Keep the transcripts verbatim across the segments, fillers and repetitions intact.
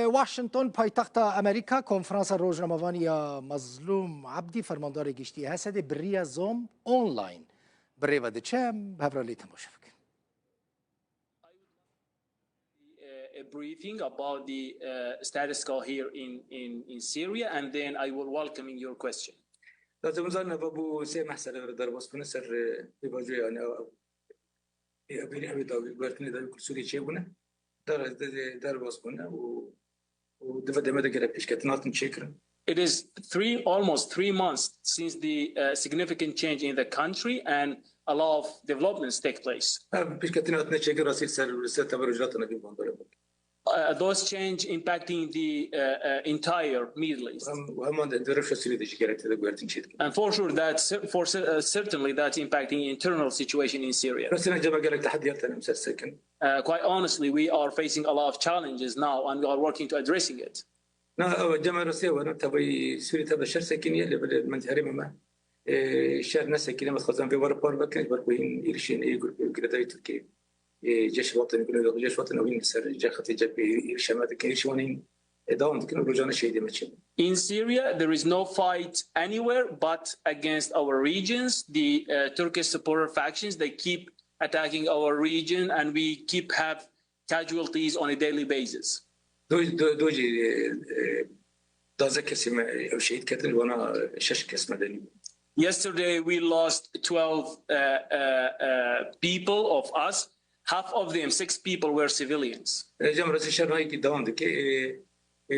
Washington, paytexta Amerîka, konferansa rojnamevanî ya Mezlûm Ebdî, fermandarê giştî H S D'ê, bi riya Zoom online bi rê ve diçe. Em bi hev re lê temaşe bikin. Uh, a briefing about the uh, status quo here in, in, in Syria, and then I will welcoming your question. Lazim zanî, eva bû sê meh sere derbas bûne ser, e, pêvajoya, yanî, ew, ew, ew, ew, ew, ew, guhertinê dawî ku li Sûriyê çêbûne. Der, de, de, derbas bûne û, û di vê demê de gelek pêşketin hatin çêkirin. It is three, almost three months since the uh, significant change in the country and a lot of developments take place. Ev pêşketin hatine çêkirin rastî li ser, li ser teber û cihata navîn bandorê bû. Uh, those change impacting the uh, uh, entire Middle East. Hem, heman de, di rewşa Sûriyê de jî gelek tê de guhertin çêdikin. And for sure, that cer- for cer- uh, certainly that's impacting internal situation in Syria. Rastî ne cema gelek tehdiyat tene em ser sekin. Uh, quite honestly, we are facing a lot of challenges now, and we are working to addressing it. Na, ew cema rastî ew ne, tevayî Sûriyê tevde şer sekiniye, lê belê min herêma me, e, şer nesekiniye, me dixwazin vê were par vekin, ji ber ku hîn êrişên ê grûpê girêdayî Tirkiyê, e, ceş vatin, gulê ceş vatin, ew hîn li ser cexetê cepê êrişa me dikin, êrişê wan hîn, e, dewam dikin û rojane şehîdê me çêbûn. In Syria, there is no fight anywhere but against our regions. The uh, Turkish supporter factions, they keep attacking our region, and we keep have casualties on a daily basis. Doj, do, dojî, e, e, daze kesî me, e, ew şehîd ketin, wana şeş kes medeni bûn. Yesterday we lost twelve uh, uh, uh, people of us. Half of them, six people, were civilians. E, cem resi şer nayekî devam dike. E, e,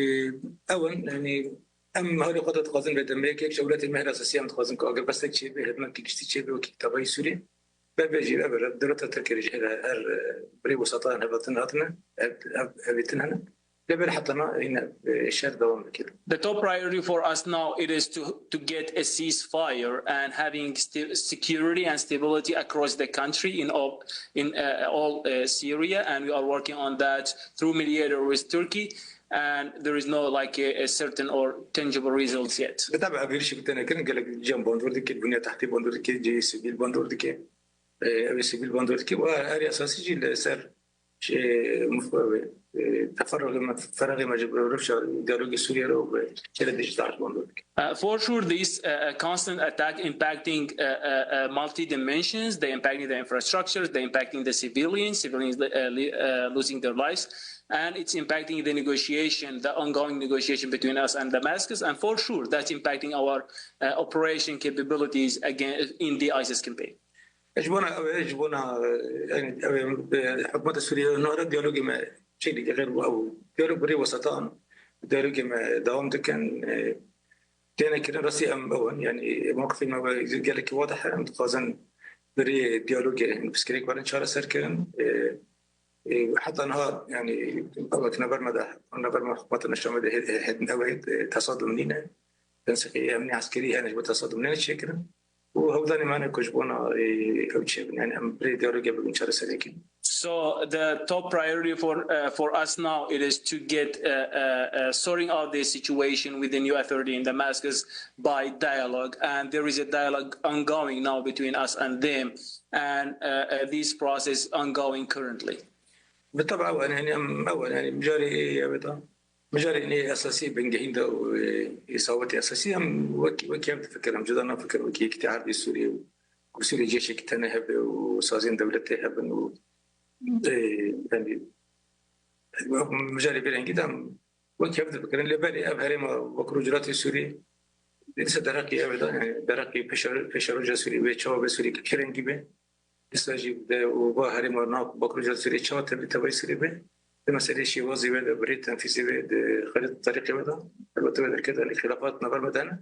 ew in, yani, em herê xwe de dixwazin vê demê yek ji ewletên me her esasî em dixwazin ku agirbestek çêbe, hizmetê giştî çêbe wekî tevayî Sûriyê. Ber vê jî ev dewleta Tirkiyê jî her, her, e, birê wesatan hevetin hatine, ev, ev, hevêtin hene. Lê ber heta na yine, e, şer devam dike. The top priority for us now it is to to get a ceasefire and having sti- security and stability across the country in all in uh, all uh, Syria, and we are working on that through mediator with Turkey. And there is no like a, a certain or tangible results yet. Bi tebe ev êrişî ku têne kirin gelek cem bandor dike, bunya tehdî bandor dike, cihê sivîl bandor dike. E, ew ê sivîl bandor dike û her esasî jî li ser, e, mif-, e, teferruxê me, ferexê me ji rewşa diyalogê Sûriyê re û bi çêre dijî bandor dike. Uh, for sure, these uh, uh, constant attack impacting uh, uh, uh, multi dimensions. They impacting the infrastructures. They impacting the civilians. Civilians uh, li- uh, losing their lives, and it's impacting the negotiation, the ongoing negotiation between us and Damascus. And for sure, that's impacting our uh, operation capabilities again in the ISIS campaign. Ji bona ew ê, ji bona, e, yani, ew ê, e, hikûmeta Sûriyê nare diyalogê me çêdike xêr bû ew diyalog bi rê wesatan, diyalogê me dewam dikin. E, têne kirin rastî em ew in, yani, mewqifê me we gelekî wadih e, em dixwazin bi rê diyalogê em pirsgirêk werin çareserkirin. E, e, heta niha, yani, ew e ku navber me de, navber me hikûmeta neşa me de hê-, hê-, hê-, ew ê, e, tesadum nîne. Tensiqê emnî eskerî hene ji bo tesadum nêne çêkirin. û hewldanê me ne ku ji bona, e, ew çêbin. Yani em bi rê diyalogê bibin çareserê kin. So the top priority for uh, for us now it is to get uh, uh, uh, sorting out the situation with the new authority in Damascus by dialogue, and there is a dialogue ongoing now between us and them, and uh, uh, this process is ongoing currently. Bi teb'a ew yani em ew yani mijarê ew da. Mijarê nê esasî bingehîn de û, e, îsawetê esasî em wek, wekî ev difikirin. Em cuda nafikirin wekî yekîtiya erdê Sûriyê û ku Sûriyê cêşekî tenê hebe û saziyên dewletê hebin û, e, yani, mijarê vê rengî de em wekî ev difikirin. Lê belê ev herêma Bakur û Rojhilatê Sûriyê dîse dereqî ev e da, yani dereqî pêşer-, pêşeroja Sûriyê bê, çawa bê Sûriyê kî rengî bê. Dîsa jî de û va herêma nav Bakurê Cizîrê çawa tevlî tevayî Sûriyê be, di meseleyê şêwazê wê de, bi rê tenfîzê wê, di xerît terîqê wê de, helbet wê derket, yani xilafat navber me de hene.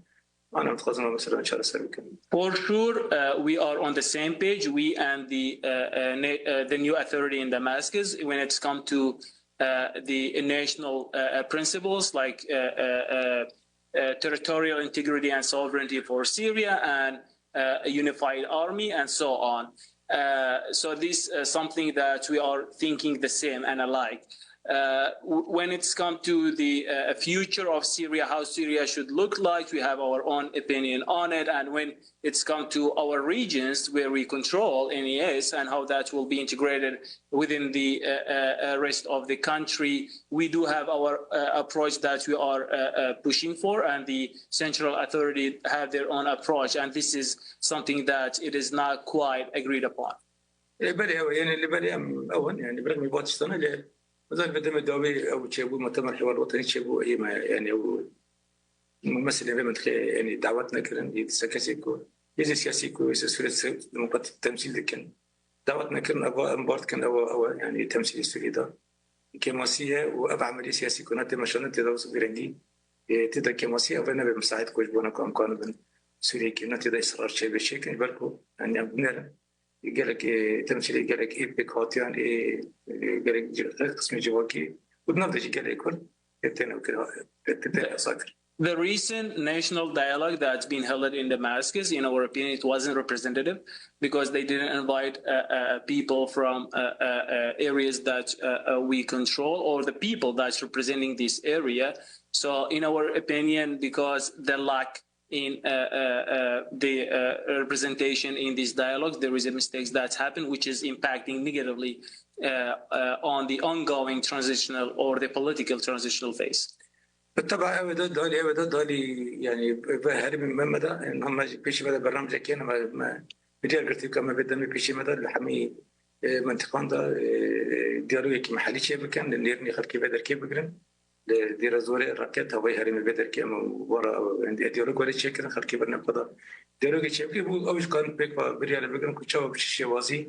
Ana em dixwazin ew mesele çareser bikin. For sure, uh, we are on the same page, we and the, uh, uh, na- uh, the new authority in Damascus, when it's come to uh, the national uh, uh, principles like uh, uh, uh, uh, territorial integrity and sovereignty for Syria and uh, a unified army and so on. Uh, so this is something that we are thinking the same and alike. Uh, w- when it's come to the uh, future of Syria, how Syria should look like, we have our own opinion on it. And when it's come to our regions where we control N E S and how that will be integrated within the uh, uh, uh, rest of the country, we do have our uh, approach that we are uh, uh, pushing for, and the central authority have their own approach. And this is something that it is not quite agreed upon. Ê, belê ew e, yani li belê em ew in, yani bi rexmî Batistana lê mezal bi demê dawî ew çêbû, mutemer Hiwar Wetenî çêbû, ê me, yani ew meselê vê mintixê, yani dawet nekirin, ê dîsa kesê ku, ê zî siyasî ku, ê Sûriyê se-, demokratîk temsîl dikin. Dawet nekirin, ev em bar dikin, ew, ew, yani temsîlê Sûriyê de. Kêmasî ye û ev emelî siyasî ku ne tê meşandin, tê de wisa vî rengî, ê, tê de kêmasî, ev ê nebe misaîd ku ji bona ku em kanibin Sûriyekî ne tê de îsrar çêbe çêkin, ji ber ku, yani em binerin. Gelek, ê, temsîlê gelek ê pêkhatiyan, ê, ê, gelek ci-, her qismê civakî û di nav de jî gelek Kurd ê têne kir, ê têne esakir. The recent national dialogue that's been held in Damascus, in our opinion, it wasn't representative because they didn't invite uh, uh, people from uh, uh, uh, areas that uh, uh, we control or the people that's representing this area. So, in our opinion, because the lack in uh, uh, uh, the uh, representation in these dialogues, there is a mistake that's happened, which is impacting negatively uh, uh, on the ongoing transitional or the political transitional phase. Bi teba ew de dalî, ew de dalî, yani bi herî min me de, yani hema jî pêşî me de bernamecekê ne me, me bi diyar girtî ku me vê demê pêşî me de li hemî e, mentiqan de e, diyalogekî mehellî çê bikin, li nêrînê xelkê vê derkê bigirin. Li dêre zorê reket havayê herêmê vê derkê em wara e, diyalog were çêkirin, xelkê berine xwe de diyalogê çê bikin. Bû ew jî karin pêk ve biryarê bigirin ku çawa bi çi şêwazî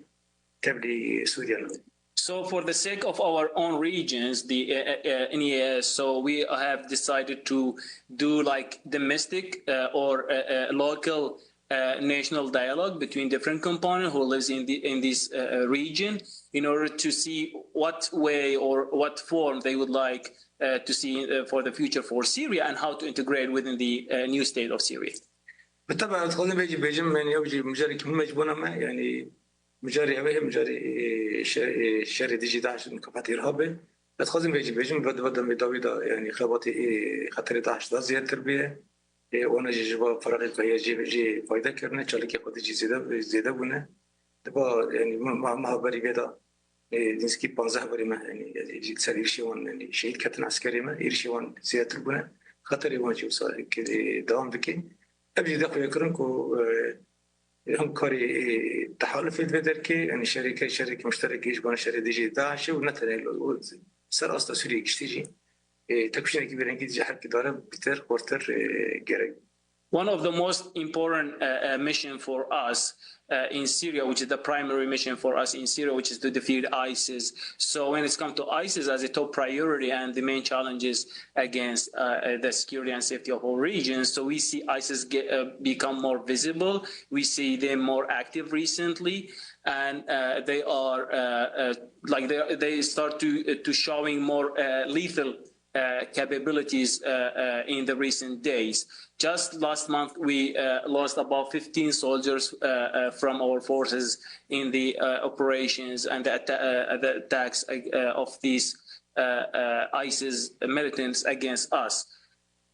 tevlî Sûriye ne. So, for the sake of our own regions, the uh, uh, N E A S, so we have decided to do like domestic uh, or uh, uh, local uh, national dialogue between different components who lives in the in this uh, uh, region in order to see what way or what form they would like uh, to see uh, for the future for Syria and how to integrate within the uh, new state of Syria. Bi teba ez dixwazim vê jî bêjim, yani ew jî mijarê ki min ji bona me, yani mijarê ew ê mijarê e, şe- e, şerê dijî DAIŞ û mukafat îrhabê. Ez dixwazim vê jî bêjim, ve ve demê dawî de, yani xebatê e, xeterê DAIŞ da zêdetir bûye. E, wana jî ji va firaqê ku heye jê, jê fayde kirine, çalakê xwe de jî zêde, zêde bûne. Di va, yani, ma, ma, meha berî vê de, e, nêzîkî panzdeh berî me, yani, jî ser êrişê wan, yani, şehîd ketin eskerê me, êrişê wan zêdetir bûne. Xeterê wan jî wisa, e, dewam dike. Ev jî de xwe kirin ku, e, hemkarî, e, tehalufê di vê derkê, yani, şereke, şereke muşterek ji bona şerê dijî DAIŞê û ne tenê li, û ser asta Sûriyê giştî jî, e, têkoşînekî vî rengî ji her ki dare bitir, xurtir, e, gerek. One of the most important uh, uh, mission for us uh, in Syria, which is the primary mission for us in Syria, which is to defeat ISIS. So when it's come to ISIS as a top priority and the main challenges against uh, uh, the security and safety of all regions, so we see ISIS get, uh, become more visible. We see them more active recently, and uh, they are uh, uh, like they, they start to uh, to showing more uh, lethal uh, capabilities uh, uh, in the recent days. Just last month, we uh, lost about fifteen soldiers uh, uh, from our forces in the uh, operations and the, atta- uh, the attacks uh, of these uh, uh, ISIS militants against us.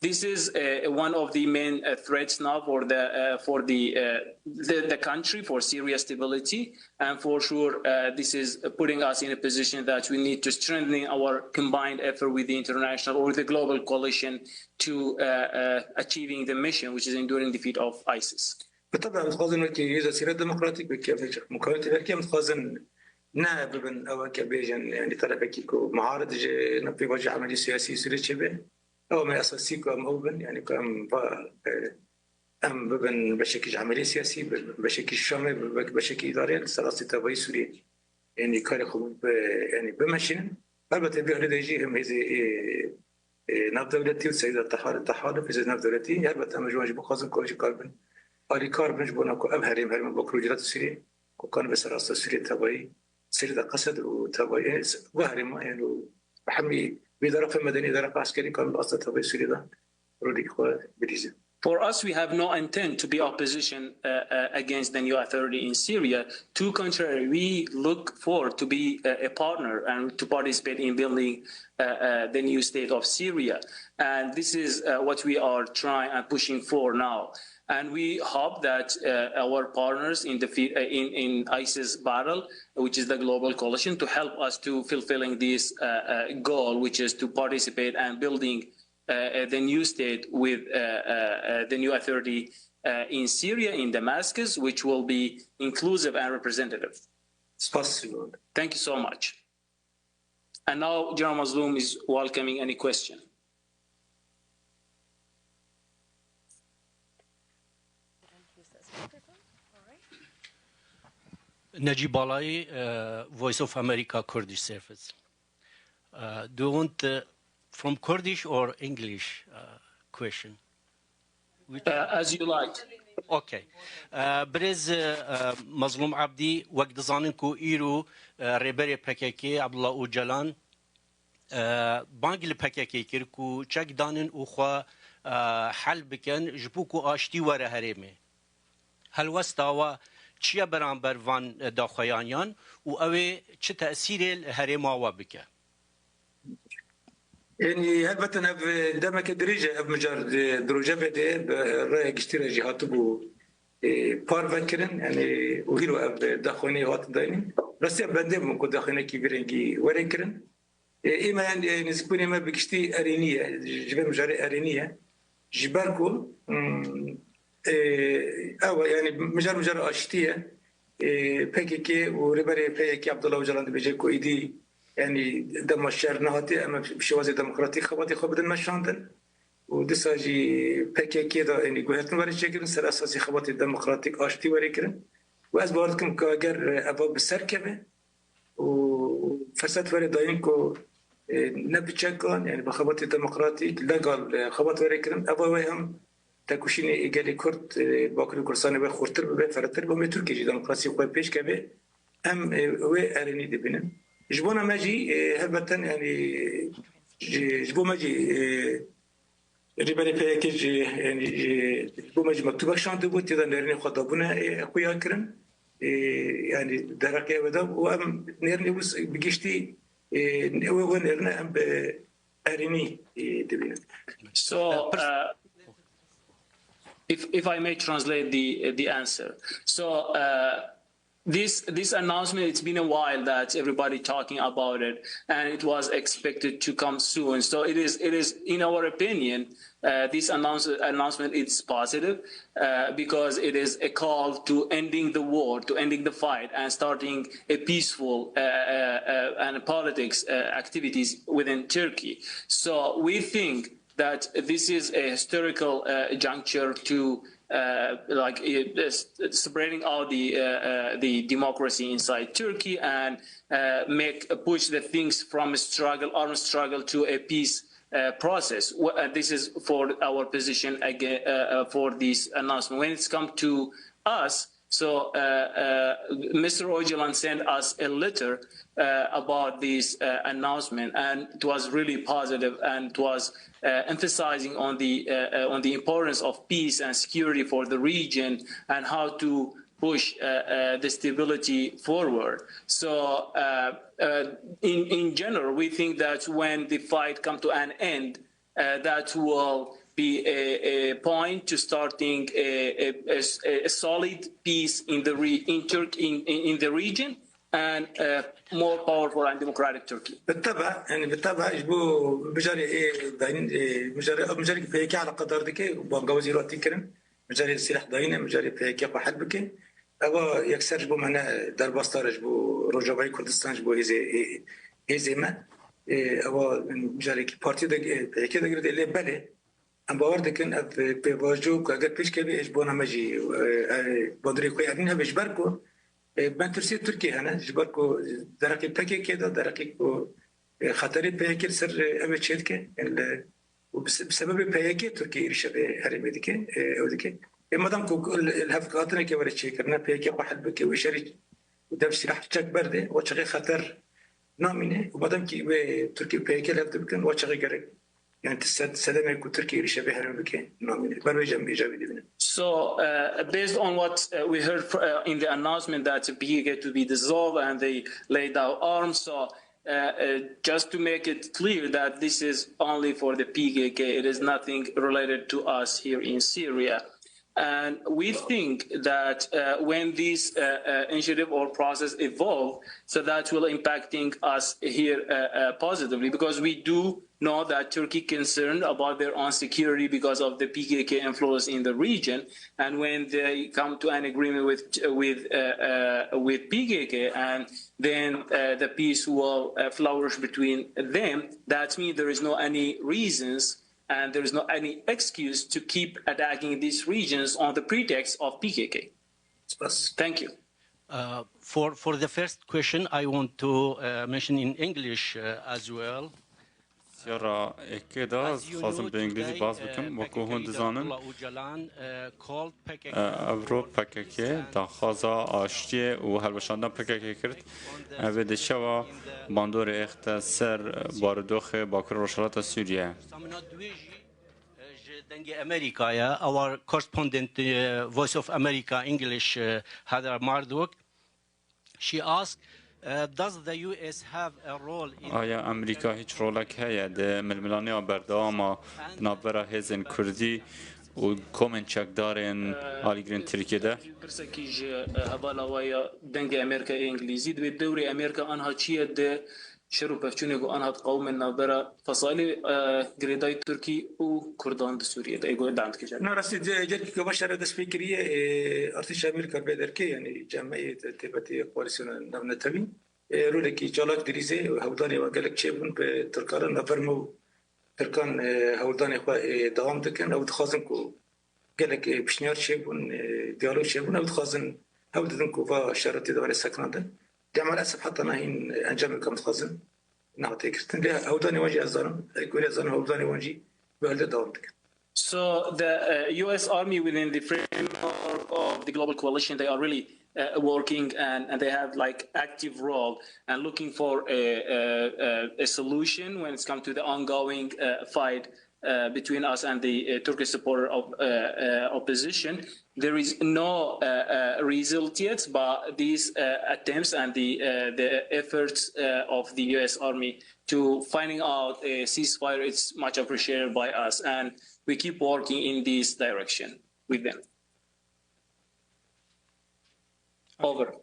This is uh, one of the main uh, threats now for the uh, for the, uh, the the country, for Syria stability, and for sure uh, this is putting us in a position that we need to strengthen our combined effort with the international or the global coalition to uh, uh, achieving the mission, which is enduring defeat of ISIS. Bi tebe em dixwazin wekî Hêza Sîrê Demokratîk, wekî ev mukarî tevekî em dixwazin ne bibin ew ke bêjin, yani terefekî ku muharid ji navpêvajoya emelî siyasî Sûriyê çêbe. Ew me esasî ku em ew bin, yani ku em va, e, em bibin beşekî ji emelê siyasî, bi- beşekî Şamê, bi- beşekî îdarê li ser astê tevayî Sûriyê. Yani karê xwe bi, yani bimeşînin. Helbet vê hêlê de jî him hêzê, e, e, navdewletî û seyda tehalif, tehalif hêzê navdewletî, helbet em ji wan jî bixwazin ku jî karibin alîkar bin ji bona ku ev herêm, herêma Bakur û Rojhilat Sûriyê, ku kanibe ser asta Sûriyê tevayî, Sirî de qesed û tevayî, e, ve herêma, yani û hemî vê dereqê medenî, dereqa eskerî kan bi asta tevayî Sûriyê de rolê xwe bilîzin. For us, we have no intent to be opposition uh, uh, against the new authority in Syria. To contrary, we look forward to be a, a partner and to participate in building uh, uh, the new state of Syria. And this is uh, what we are trying and pushing for now. And we hope that uh, our partners in the fi- uh, in, in ISIS battle, which is the global coalition, to help us to fulfilling this uh, uh, goal, which is to participate and building uh, uh, the new state with uh, uh, uh, the new authority uh, in Syria, in Damascus, which will be inclusive and representative. Spas Simon. Thank you so much. And now General Mazlum is welcoming any question. Necîb Balayî, uh, Voice of America Kurdish Service. Uh, do you want uh, from Kurdish or English uh, question? Uh, as you like. Okay. Uh, Birêz uh, Mazlûm Ebdî, wek dizanin ku îro uh, rêberê P K K Abdullah Ocalan uh, bang li P K K kir ku çek danin û xwe uh, hel bikin ji bo ku aştî were herêmê. Helwesta we çi ye beramber van daxuyaniyan û ew ê çi tesîrê li herêma we bike? Yanî helbet ev demeke dirêj e, ev mijar di, di rojevê de bi raya giştî re jî hatibû e, parve kirin. Yanî û hîro ev daxuyanî hat dayîn. Rastî em bendê bûn ku daxuyanekî vî rengî were kirin. E, ême yan, e, nêzîkbûnê me bi giştî erênî ye, ji vê mijarê erênî ye. Ji ber ku, hmm, e, ew e, yanî mijar mijar aştî ye. E, P K K û rêberê P Y K Abdullah Ocalan dibêje ku êdî, yanî dema şer nehatî, em bi şêwazê demokratîk xebatê xwe bidin meşandin. Û dîsa jî P K K de, yanî guhertin were çêkirin, ser esasî xebatê demokratîk aştî were kirin. Û ez bawer dikim ku eger eva bi ser keve, û ferset were dayîn ku, e, ne bi çekan, yanî bi xebatê demokratîk, legal, e, xebat were kirin. Eva wê hem tekoşînê gelê Kurd, e, Bakurê Kurdistanê wê xurtir bibe, fertir bibe, Tirkiye jî demokrasiyê xwe pêş keve. Em, e, wê erênî dibînin. Ji bona me jî, e, helbeten, yanî ji, ji bo me jî, e, Rêberê P Y K jî, yanî, e, ji bo me jî mektûbek şandibû, tê de nêrînê xwe dabûne, e, xuya kirin. E, yanî derheqê ew de û em nêrînê wis bi giştî, e, wê, wê nêrîne em bi erênî, e, dibînin. So, uh, if if I may translate the the answer, so uh, this this announcement, it's been a while that everybody talking about it, and it was expected to come soon. So it is it is in our opinion, uh, this announce, announcement is positive uh, because it is a call to ending the war, to ending the fight, and starting a peaceful uh, uh, uh, and politics uh, activities within Turkey. So we think that this is a historical uh, juncture to uh, like uh, s- spreading out the uh, uh, the democracy inside Turkey and uh, make push the things from a struggle, armed struggle, to a peace uh, process. Wh- uh, this is for our position again uh, uh, for this announcement. When it's come to us, so uh, uh, Mister Ocalan sent us a letter uh, about this uh, announcement, and it was really positive, and it was uh, emphasizing on the uh, uh, on the importance of peace and security for the region, and how to push uh, uh, the stability forward. So uh, uh, in in general, we think that when the fight come to an end, uh, that will be a, a point to starting a, a, a, a solid peace in the re, in, Turk, in, in in the region and uh, more powerful and democratic Turkey. Bi tebe, yanî bi tebe ji bo mijarê ê dayîn, ê, mijarê, mijarê P Y K eleqedar dike, banga wezîratî kirin, mijarê sîleh dayîne, mijarê P Y K xwe hel bike. Eva yekser ji bo me ne derbasdar e ji bo Rojavayê Kurdistan, ji bo hêzê, ê, hêzê me. Ê, eva mijarekî partî de, ê, P Y K de girêdayî, lê belê em bawer dikin ev, ê, pêvajo ku eger pêş keve ê ji bona me jî, ê, ê, bandorê xwe erîn hebe ji ber ku, ê, metirsiyê Tirkiye hene, ji ber ku dereqê P K K de, dereqê ku, ê, xeterê P Y K li ser, ê, ew ê çêdike, ê, li û bi se-, bi sebebê P Y K Tirkiye êrîşa vê herêmê dike, e, ew dike. Ê madem ku li, li hevkatineke were çêkirine, P Y K xwe hel bike, wê şerî û dev sîlah çek berde, o çaxê xeter namîne. Û madem kî wê Tirkiye û P Y K li hev dibikin, o çaxê gerek Yani, ti sed-, sedemê ku Tirkiye êrîşa vê herêmê bike, namîne. Ber vê jî em êcabî dibînin. So, uh, based on what uh, we heard fr- uh, in the announcement that P K K to be dissolved and they laid down arms, so uh, uh, just to make it clear that this is only for the P K K, it is nothing related to us here in Syria. And we think that uh, when this uh, uh, initiative or process evolve, so that will impacting us here uh, uh, positively, because we do know that Turkey concerned about their own security because of the P K K influence in the region. And when they come to an agreement with with uh, uh, with P K K, and then uh, the peace will uh, flourish between them, that means there is no any reasons and there is no any excuse to keep attacking these regions on the pretext of P K K. Thank you. Uh, for, for the first question, I want to uh, mention in English uh, as well. Siyara êkê de dixwazim bi îngilîzî behs bikim. Wekû hûn dizanin, evro P K K daxwaza aştiyê û hilweşandina P K K kir. Ev ê di şeva bandorê êxte ser barodoxê Bakur Rojhilata Sûriye. Ji Dengê Amerîkayê, our correspondent, eh, Voice of America English, eh, Heather Murdoch, she asked, eh, does the U S have a role in Aya Amerîka hîç rolek heye di milmilaniya berdewama di navbera hêzên Kurdî û komên çekdarên alîgirên Tirkiyê de? Pirsekî ji hevala we ya Dengê Amerîkayê Îngilîzî, divê dewrê Amerîka anha çi ye di şer û pevçûnê ku anha diqewime navbera fesalê girêdayî Tirkî û Kurdan di Sûriyê de, ê ku dam dike. Na rastî de gelkî ku va şer dest pê kiriye, ê, artêşa Amerîka bê derkê, yanî cemeyê têbetê koalîsyona navnetewî, ê, rolekî çalak dirîzê û hewldanê wan gelek çêbûn bi Tirkan re navber me û Tirkan, ê, hewldanê xwe, ê, dewam dikin. Ew dixwazin ku gelek, ê, pişniyar çêbûn, ê, diyalog çêbûn. Ew dixwazin, ew didin ku va şer tê de were sekinandin. Lê maalesef heta niha hîn encameke em dixwazin nehatiye girtin. Lê hewldanê wan jî ez zanim, ê, ku ez zanim hewldanê wan jî bi helde dewam dikin. So the uh, U S Army within the framework of the global coalition, they are really uh, working and, and they have like active role and looking for a, a, a solution when it's come to the ongoing uh, fight uh, between us and the uh, Turkish supporter of uh, uh, opposition. There is no uh, uh, result yet, but these uh, attempts and the, uh, the efforts uh, of the U S Army to finding out a ceasefire is much appreciated by us, and we keep working in this direction with them. Over.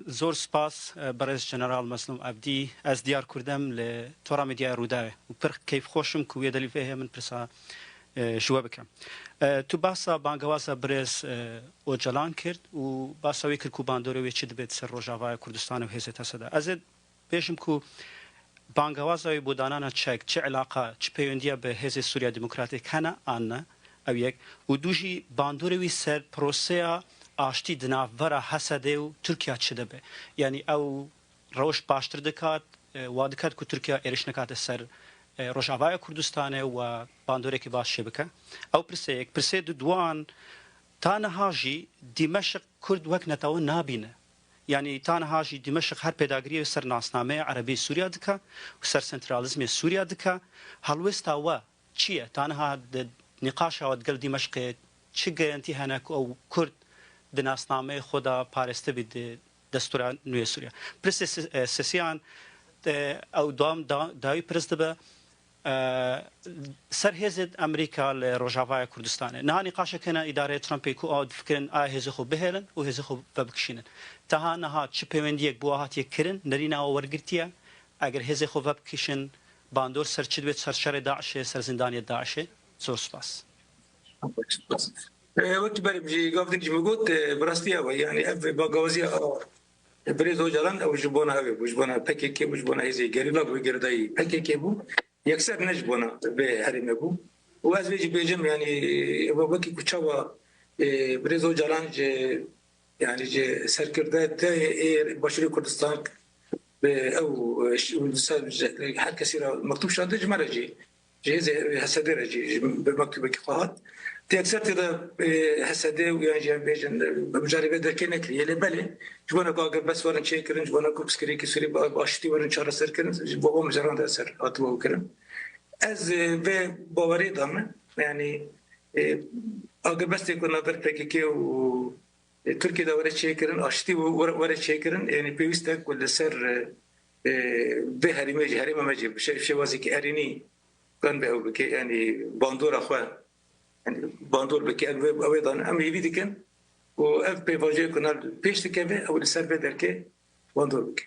Zor spas, Berêz General Meslûm Evdî. Ez Diyar Kurdem li Tora Medyaya Rûdawê û pir keyfxweş im ku wê delî vê heye min pirsa ji we bikim. Tu behsa bangewaza Birêz Ocalan kir û behsa wê kir ku bandorê wê çi dibe di ser Rojavaya Kurdistanê û hêzê T S D. Ez ê bêjim ku bangewaza wê bo danana çek, çi ilaqa, çi pêwendiya bi Hêzê Sûriya Demokratîk hene an ne, ew yek. Û du jî bandorê wî ser proseya aştî di navbera H S D û Tirkiya çi dibe? Yanî ew rewş baştir dikat, e, wa diket ku Tirkiya êrîş nikate ser, e, Rojavaya Kurdistanê û bandorekî baş çê bike? Ew pirsê yek. Pirsê di duan, ta niha jî Dîmeşq Kurd wek netewe nabîne. Yanî ta niha jî Dîmeşq her pêdagiriyê ser nasnameya Erebî Sûriya dike û ser sentralîzmê Sûriya dike. Helwêsta we çi ye? Ta niha di nîqaşa we digel Dîmeşqê çi gerentî hene ku ew Kurd di nasnameyê xwe de parêste bî di destûra nû yê Sûriya? Pirsê se-, e, sesiyan, e, ew dam da-, dawî pirs dibe. Ser hêzên Amerîka li Rojavaya Kurdistanê. Niha nîqaşek hene îdareya Trumpê ku ew difikirin aya hêzê xwe bihêlin û hêzê xwe vebikişînin. Taha niha çi pêwendiyek bi we hatiye kirin, nerîna we wergirtiye? Eger hêzê xwe vebikişin, bandor ser çi dibe, ser şerê DAIŞê, ser zîndaniyê DAIŞê? Zor spas. Wekî berê min jî gav din jî min got, bi rastî ew e. Yanî ev bangewaziya a Birêz Ocalan ew ji bona ew ê bû, ji bona P K K bû, ji bona hêzê gerîla bû, girêdayî P K K bû. Yekser ne ji bona vê herêmê bû. Û ez vê jî bêjim, yanî, wekî ku çawa, e, Birêz Ocalan ji, yanî, ji serkirdeyê ê Başûrê Kurdistan bi ew, e, ş-, ser, her kesî re mektûb şande, ji me re jî Ji hêzê H S D re jî, ji bi mektûbekî xwe hat. Tê ekser tê de, e, H S D û yan jî em bêjin, e, mijarê vê derkê nekiriye. Lê belê, ji bona ku agirbest werin çêkirin, ji bona ku pirsgirêkî Sûrî bi, bi aştî werin çareserkirin, ji bo van mijaran de ser hatibe kirin. Ez, e, vê bawerê de me, yanî, e, agirbestê ku navber P K K û, e, Tirkiye de were çêkirin, aştî were, were çêkirin, yanî pêwîst e ku li ser, e, e, vê herêmê jî, herêma me jî bi şe-, şêwazekî erênî kan be ew bike, yanî bandora xwe, yanî bandor bike, ev, ew ê dan, em hêvî dikin û ev pêvajoyê ku nav pêş dikeve, ew li ser vê derkê bandor bike.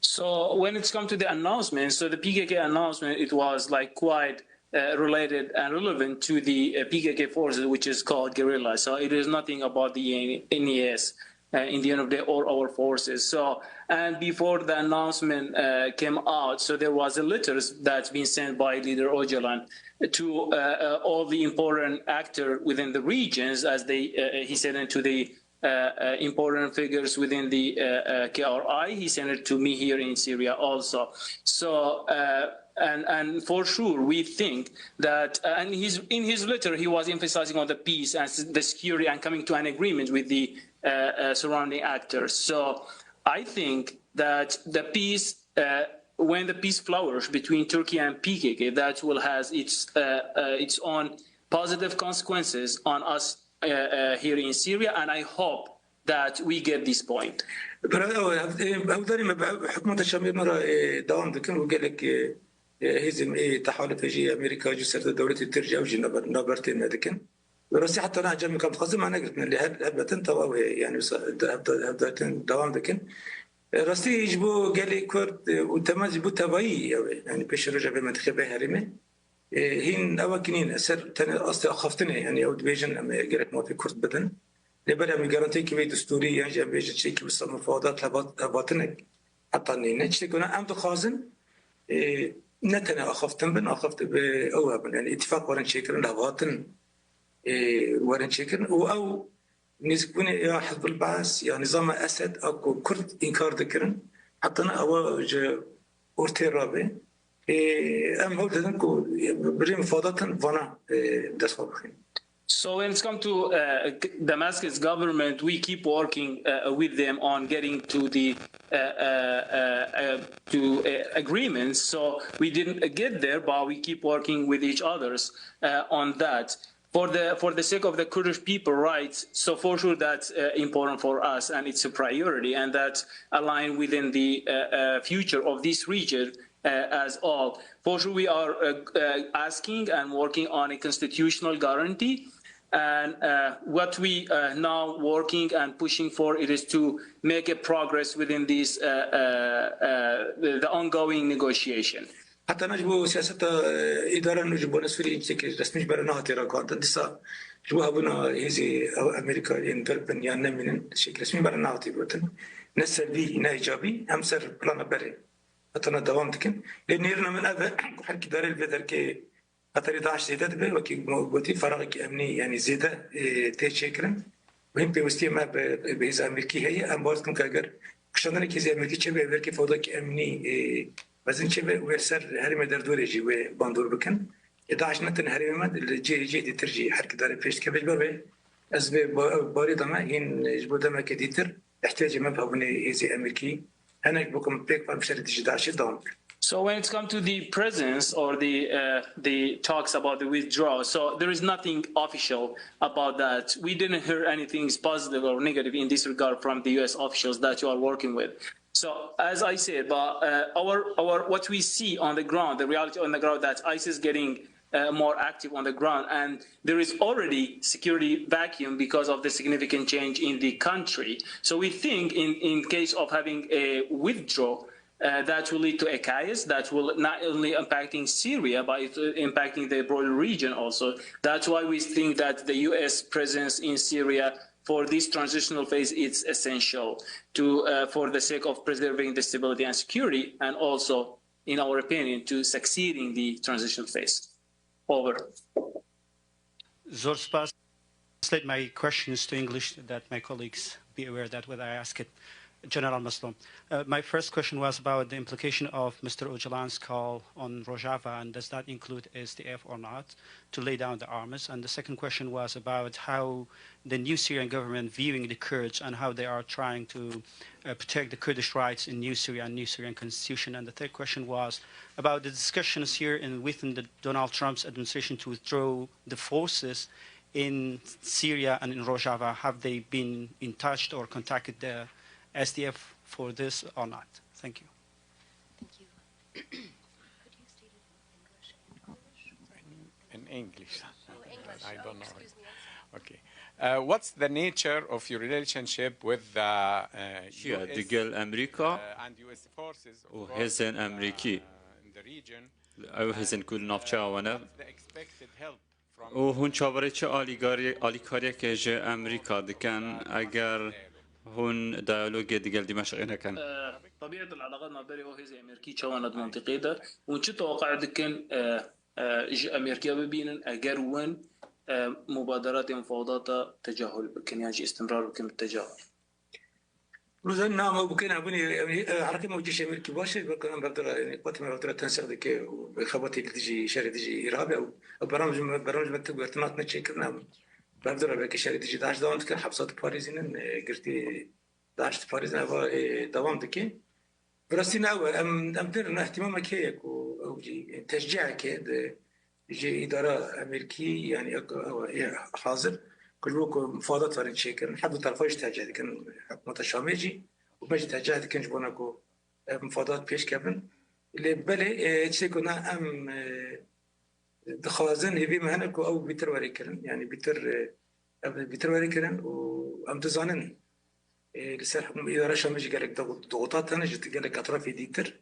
So when it's come to the announcement, so the P K K announcement, it was like quite uh, related and relevant to the uh, P K K forces, which is called guerrilla. So it is nothing about the N E S uh, in the end of the day or our forces. So, and before the announcement uh, came out, so there was a letters that's been sent by Leader Ocalan to uh, uh, all the important actor within the regions, as they uh, he said, and to the uh, uh, important figures within the uh, uh, K R I. He sent it to me here in Syria also. So, uh, and and for sure, we think that, uh, and he's in his letter, he was emphasizing on the peace and s- the security and coming to an agreement with the uh, uh, surrounding actors. So, I think that the peace. Uh, when the peace flourish between Turkey and P K K, that will has its uh, uh, its own positive consequences on us uh, uh, here in Syria, and I hope that we get this point. Bira, ew, ev, ev, hevdarê me bi hikûmeta Şamê me re, e, dewam dikin û gelek, e, e, hêzên, e, tehalifê jî Amerîka jî ser dewletê tir jî ew jî naber-, nabertê me dikin. Bi rastî heta niha encamê ku em dixwazin me negirtine, lê hel-, helbetin tewa wê, yanî wisa de-, hevda-, hevdaytin dewam dikin. E, rastî ji bo gelê Kurd, e, û temel ji bo tevayî ew e, yanî pêşeroja vê mentiqê vê herêmê, e, hîn ew wekî nîne, ser tenê astê axaftinê, yanî ew dibêjin em ê gerek mafê Kurd bidin. Lê belê em ê garantiyekî vê destûrî yan jî em bêjin şêkî wisa mifadat hevat-, hevatinek heta nîne. Tiştê ku em dixwazin, e, ne tenê axaftin bin, axaftin bi ew hebin. Yanî îtîfaq werin çêkirin, lehvatin, e, werin çêkirin û ew nêzikbûnê ya Hizbul Baas ya nîzama Esed a ku Kurd înkar dikirin, heta ne ewa ji ortê rabe. E, em hewl didin ku bi rê mifadatin vana, e, dest xwe bixin. So when it's come to uh, Damascus government, we keep working uh, with them on getting to the uh, uh, uh, uh, to uh, agreements. So we didn't get there, but we keep working with each others uh, on that. For the for the sake of the Kurdish people rights, so for sure that's uh, important for us, and it's a priority, and that align within the uh, uh, future of this region uh, as all. For sure, we are uh, uh, asking and working on a constitutional guarantee. And uh, what we are now working and pushing for, it is to make a progress within this uh, uh, uh, the, the ongoing negotiation. Heta niha ji bo siyaseta, e, îdara nû ji bona Sûriyê tiştekî resmî ji ber re nehatî ragihandin. Dîsa ji bo hebûna hêzê ew Amerîka yên derb bin yan nemînin, tiştekî resmî ji ber re nehatî gotin. Ne ser vî, ne îcabî, em ser plana berê heta niha dewam dikin. Lê nêrîna min ev e ku herkî darê li vê derkê xeterê DAIŞ zêde dibe, wekî me gotî, feraxekî emnî, yanî zêde, e, tê çêkirin. Û hîn pêwîstiyê me bi, bi hêza Amerîkî heye. Em bawer dikin ku eger kişandinekî hêzê Amerîkî çêbe, wê derkê fewdakî emnî, e, mezin çêbe, wê li ser herêmê derdorê jî wê bandor bikin. Ê DAIŞ ne tenê herêmê me, li cihê cihê dîtir jî herkî darê pêş dikeve. Ji ber wê ez vê ba-, barê de me hîn ji bo demeke dîtir ihtiyacê me bi hebûnê hêzê Amerîkî hene, ji bo ku em pêk ve em şerê dijî DAIŞê dewam bikin. So when it comes to the presence or the uh, the talks about the withdrawal, so there is nothing official about that. We didn't hear anything positive or negative in this regard from the U S officials that you are working with. So as I said, but uh, our our what we see on the ground, the reality on the ground, that ISIS getting uh, more active on the ground, and there is already security vacuum because of the significant change in the country. So we think in in case of having a withdrawal, uh, that will lead to a chaos that will not only impacting Syria, but it's uh, impacting the broader region also. That's why we think that the U S presence in Syria for this transitional phase is essential to, uh, for the sake of preserving the stability and security, and also, in our opinion, to succeeding the transitional phase. Over. Zor spas. Translate my questions to English that my colleagues be aware that what I asked. General Maslom. Uh, my first question was about the implication of Mister Ocalan's call on Rojava, and does that include S D F or not, to lay down the arms? And the second question was about how the new Syrian government viewing the Kurds and how they are trying to uh, protect the Kurdish rights in new Syria and new Syrian constitution. And the third question was about the discussions here in within the Donald Trump's administration to withdraw the forces in Syria and in Rojava. Have they been in touch or contacted the S D F for this or not? Thank you. Thank you. Could you state it in English and Kurdish? In English. Oh, English. I Oh, don't know. Excuse me. I'm sorry. Okay. Uh, what's the nature of your relationship with the uh, Çiya U S, digel Amerîka uh, and U S forces, of û course, hêzên uh, Amerîkî? In the region, Ew hêzên ku li navçeya we ne. the expected help from Û hûn çaverê çi alîgarî- alîkariyekê ji Amerîka dikin eger hûn diyalogê digel Dîmeşqê nekin? طبيعة العلاقات ما بين هو هيزي أمريكي تشاوانا منطقية ده ونشي توقع دكن جي أمريكا ببينن أجر وين مبادرات مفاوضات تجاهل بكن يعني جي استمرار بكن بالتجاهل. Rozen nama bûkên hebûnê, yanî, e, herekê me û cîşê Amerîkî baş e, belkî em bevdira, yanî, qewetê me bevdira tensiq dike û xebatê li dijî, şerê dijî îrhabê û, û bernameya me, bernameya me tu guhertin hatine çêkirin, em bevdira belkî şerê dijî DAIŞ dewam dikin, hepsa diparêzînin, e, girtî DAIŞ diparêzin, eva, e, dewam dike. Bi rastî ne ew e, em, em dirin, ihtimamek heye ku ew jî teşcîheke di ji îdara Amerîkî, yanî ew, ew, ê hazir, ku ji bo ku mifadat werin çêkirin, her du terfa jî tercih dikin, hikûmeta Şamê jî û me jî tercih dikin ji bona ku, e, mifadat pêş kevin. Lê belê, e, tiştê ku na em, e, dixwazin, hêvî me hene ku ew bîtir were kirin, yanî bîtir, e, ev bîtir were kirin û em dizanin, e, li ser hikûm-, îdara Şamê jî gelek dixu-, dixutat hene ji gelek etrafê dîtir.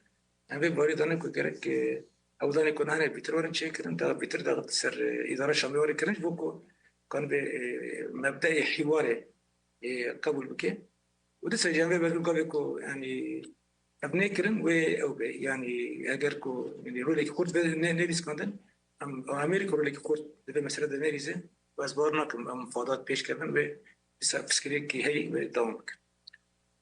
Em vê barê dane ku gerek, e, ew danê ku nane bîtir werin çêkirin, da bîtir da ser, e, îdara Şamê were kirin, ji bo ku kan vê, e, mebdeyê hîwarê, e, qebûl bike. Û dîsa jî em vê belkî gavê ku, yanî, ev nekirin, wê ew be. Yanî, eger ku, yanî, rolekî xurt be ne-, nelîskandin, em, Amerîka rolekî xurt di vê meselê de nelîze, û ez bawer nakim em mifadat pêş kevin, wê dîsa pirsgirêkî heyî wê dewam bikin.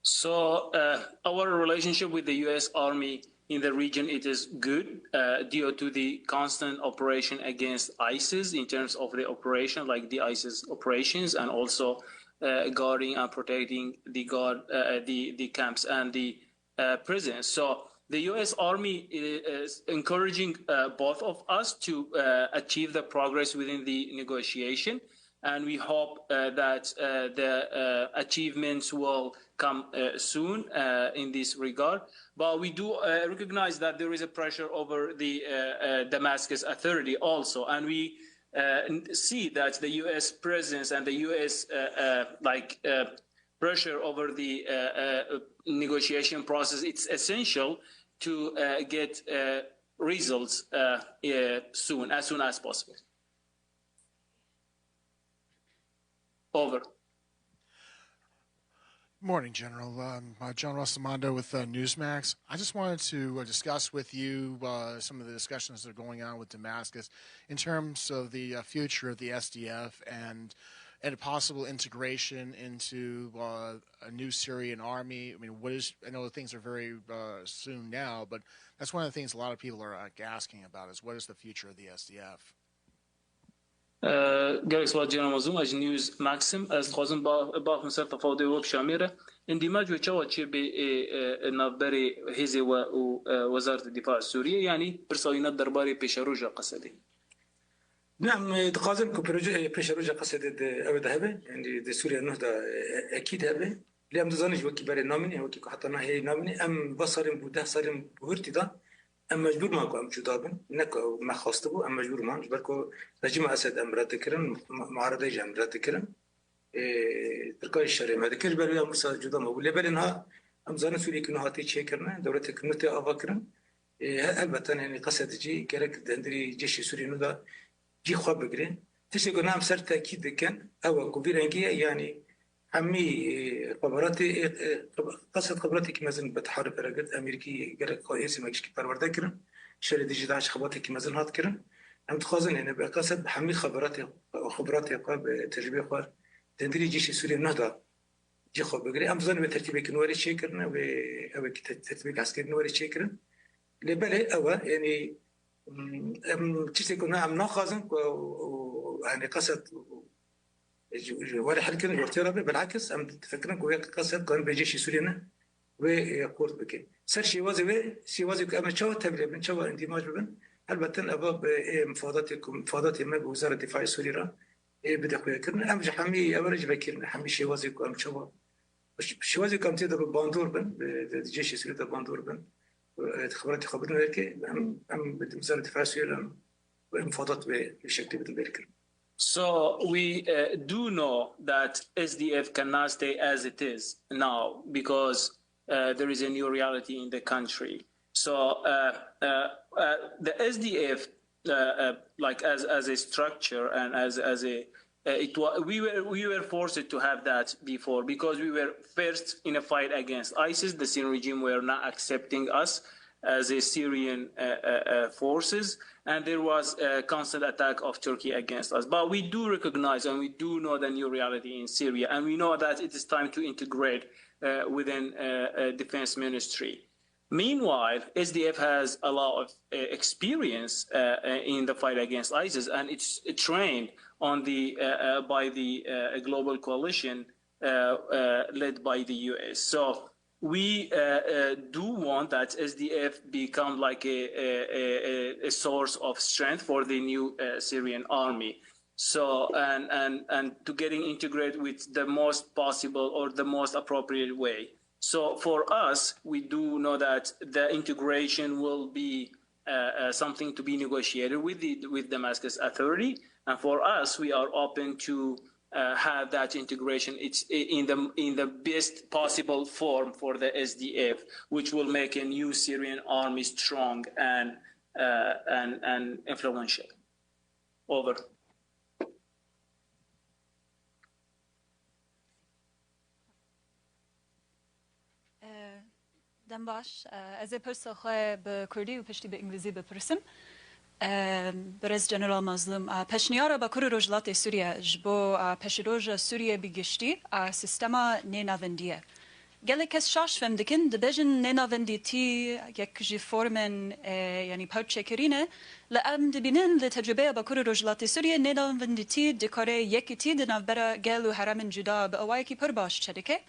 So uh, our relationship with the U S Army in the region, it is good uh, due to the constant operation against ISIS in terms of the operation, like the ISIS operations, and also uh, guarding and protecting the guard, uh, the the camps and the uh, prisons. So the U S Army is encouraging uh, both of us to uh, achieve the progress within the negotiation, and we hope uh, that uh, the uh, achievements will come uh, soon uh, in this regard. But we do uh, recognize that there is a pressure over the uh, uh, Damascus Authority also, and we uh, n- see that the U S presence and the U S uh, uh, like uh, pressure over the uh, uh, negotiation process, it's essential to uh, get uh, results uh, uh, soon, as soon as possible. Over. Morning, General. Um, uh, John Russell Mondo with uh, Newsmax. I just wanted to uh, discuss with you uh, some of the discussions that are going on with Damascus in terms of the uh, future of the S D F and and a possible integration into uh, a new Syrian army. I mean, what is? I know things are very uh, soon now, but that's one of the things a lot of people are like, asking about is what is the future of the S D F? Gelek spas Cîran Mazlûm, ez ji Newsmax im. Ez dixwazim ba- baxim ser tefawdê we bi Şamê re. Îndîmac wê çawa çêbê ê, ê, navberê hêzê we û e, Wezareta Dîfa Sûriyê, yanî pirsa wî ne derbarê pêşeroja Qesedê? Ne, em, e, dixwazin ku proje, e, pêşeroja Qesedê de ew de hebe, yanî di Sûriye nuh de, e, e, ekîd hebe. Lê em dizanin jî wekî berê namîne, wekî ku heta nahê namîne. Em va salên bû, deh salên bû hurtî de, em mecbûr man ku em cuda bin. Ne ku me xwestibû, em mecbûr man. Ji ber ku rejîma Esed em red dikirin, mu-, muaredeyê jî em red dikirin. E, Tirka jî şerê me dikir, ji ber wê em wisa cuda mabû. Lê belê niha em zanin Sûriyekî nû hatî çêkirine, dewleteke nû tê ava kirin. E, he- helbet tenê Qesedê jî gerek di hundirî cêşê Sûriyê nû de cî xwe bigire. Tiştê ku em ser tekîd dikin, ew e ku vî rengî ye, yanî hemî, e, xeberatê, e, e, Qesed xeberatekî mezin bi teharîf re girt. Amerîkî gerek xwe êsî me gişkî perwerde kirin. Şerê dijî DAIŞ xebatekî mezin hat kirin. Em dixwazin, yanî bi Qesed bi hemî xeberatê, xeberatê xwe, bi tecrûbê xwe, di hundirî cîşê Sûriyê neh de cî xwe bigire. Em dizanin wê tertîbeke nû were çêkirine, wê ew ê te-, tertîbeke eskerî nû were çêkirin. Lê belê ew e, yanî, mm, em tiştê ku ne em naxwazin ku ew, ew, yanî qeset ji, ji were helkirin, ji ortê re be, bilakis em difikirin ku wê qeset ku em bê cêşî Sûriyê ne, wê, e, xurt bike. Ser şêwazê wê, şêwazê ku em ê çawa tevlê bin, çawa îndîmaj bibin, helbet eva bi, ê, mifadatê ku, mifadatê me bi Wezara Dîfaê Sûrî re, ê, bide xuyakirin. Em ji hemî ev re ji vekirine, hemî şêwazê ku em çawa, şêwazê ku em tê de bi bandor bin, bi, di, di cêşê Sûriyê de bandor bin, e, xebatê xwe bidin derkê, em, em bi Wezara Dîfaê Sûrî re em, em mifadat wê şeklê bidin derkirin. So we, uh, do know that S D F cannot stay as it is now because, uh, there is a new reality in the country. So, uh, uh, uh, the S D F, uh, uh, like, as, as a structure and as, as a, uh, it wa-, we were, we were forced to have that before because we were first in a fight against ISIS. The Syrian regime were not accepting us as a Syrian, uh, uh, uh, forces, and there was a constant attack of Turkey against us. But we do recognize and we do know the new reality in Syria, and we know that it is time to integrate, uh, within, uh, uh, defense ministry. Meanwhile, S D F has a lot of, uh, experience, uh, uh, in the fight against ISIS, and it's trained on the, uh, uh, by the, uh, global coalition, uh, uh, led by the U S. So we, uh, uh, do want that S D F become like a, a, a, a source of strength for the new, uh, Syrian army. So, and, and, and to getting integrated with the most possible or the most appropriate way. So for us, we do know that the integration will be, uh, uh, something to be negotiated with the, with Damascus Authority. And for us, we are open to, uh, have that integration. It's i-, in the, in the best possible form for the S D F, which will make a new Syrian army strong and, uh, and, and influential. Over. Dem baş. Ez ê pirsa xwe bi kurdî û piştî bi îngilîzî bipirsim. Birêz General Mazlûm, pêşniyara Bakur û Rojhilatê Sûriye ji bo pêşîroja Sûriye bi giştî, sîstema nênavendî ye. Gelek kes şaş fêm dikin, dibêjin nênavendîtî yek ji formên, e, yanî pawçekirî ne, lê em dibînin li tecrûbeya Bakur û Rojhilatê Sûriyê nênavendîtî dikare yekîtî di navbera gel û herêmên cuda bi awayekî pir baş çêdike.